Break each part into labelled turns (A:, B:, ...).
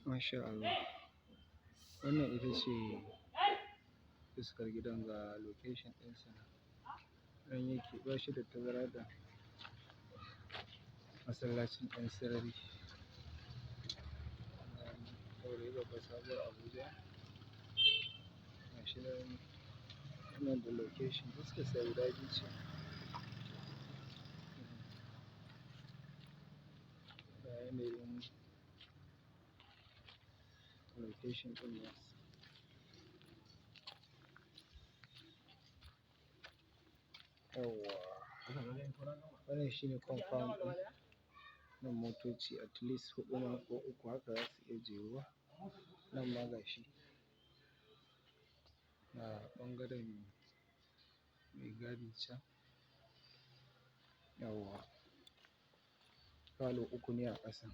A: Masha Allah. Wannan ita ce fuskar gidan, ga location ɗinsa nan. Nan yake, ba shi da tazara da masallacin ɗan sarari. Ɗaurayi babba sabuwar Abuja. Gashi nan yana da location, fuskar sa guda biyu ce. Ga yanayin location ɗin nasa. Yawwa. Wannan shine compound ɗin. Nan motoci at least huɗu ma ko uku haka za su iya jeruwa. Nan ma gashi. A ɓangaren mai gadi can. Yawwa. Falo uku ne a ƙasa.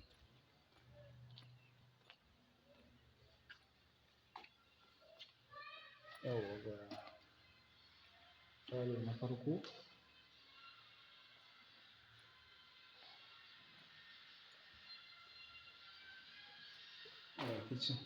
A: Yawwa, ga falo na farko. Ga kitchen.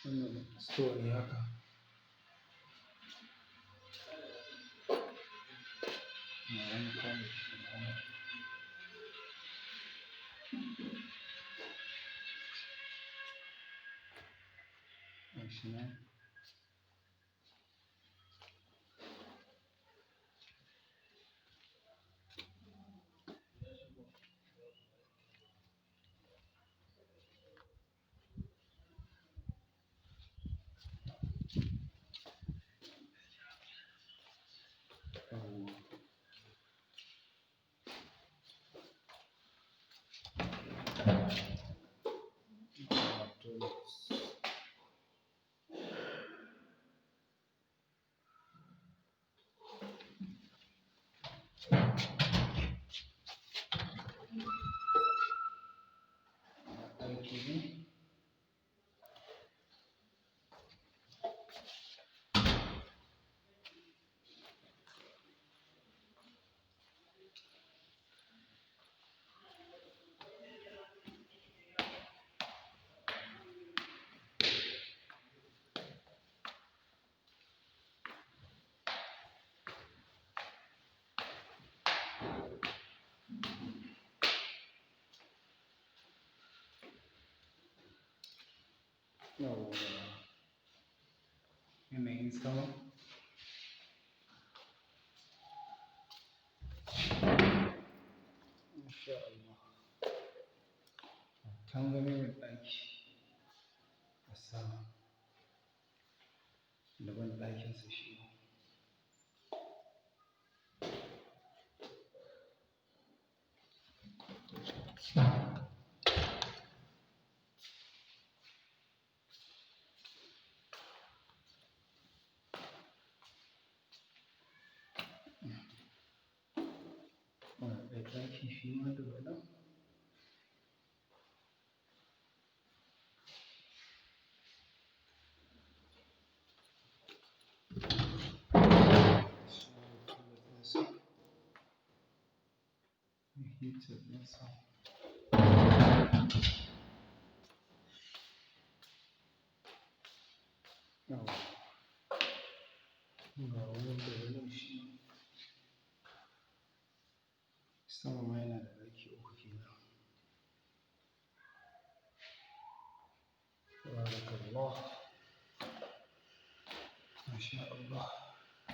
A: Wannan store ne haka. Ga wani falo shi ma. Gashi nan. Yawwa. Ga toilet. Ɗaki ne. Yawwa. Yanayin sama. Masha Allah. Tangamemen ɗaki a sama. Da ban ɗakinsa shi ma. Wannan ɗaya ɗaki shi ma daga nan. Shi ma da toilet ɗinsa. Da heater ɗinsa. Yawwa. Ga wani daga nan shi ma. Sama ma yana da ɗaki uku kenan. Tabarakallah. Masha Allah.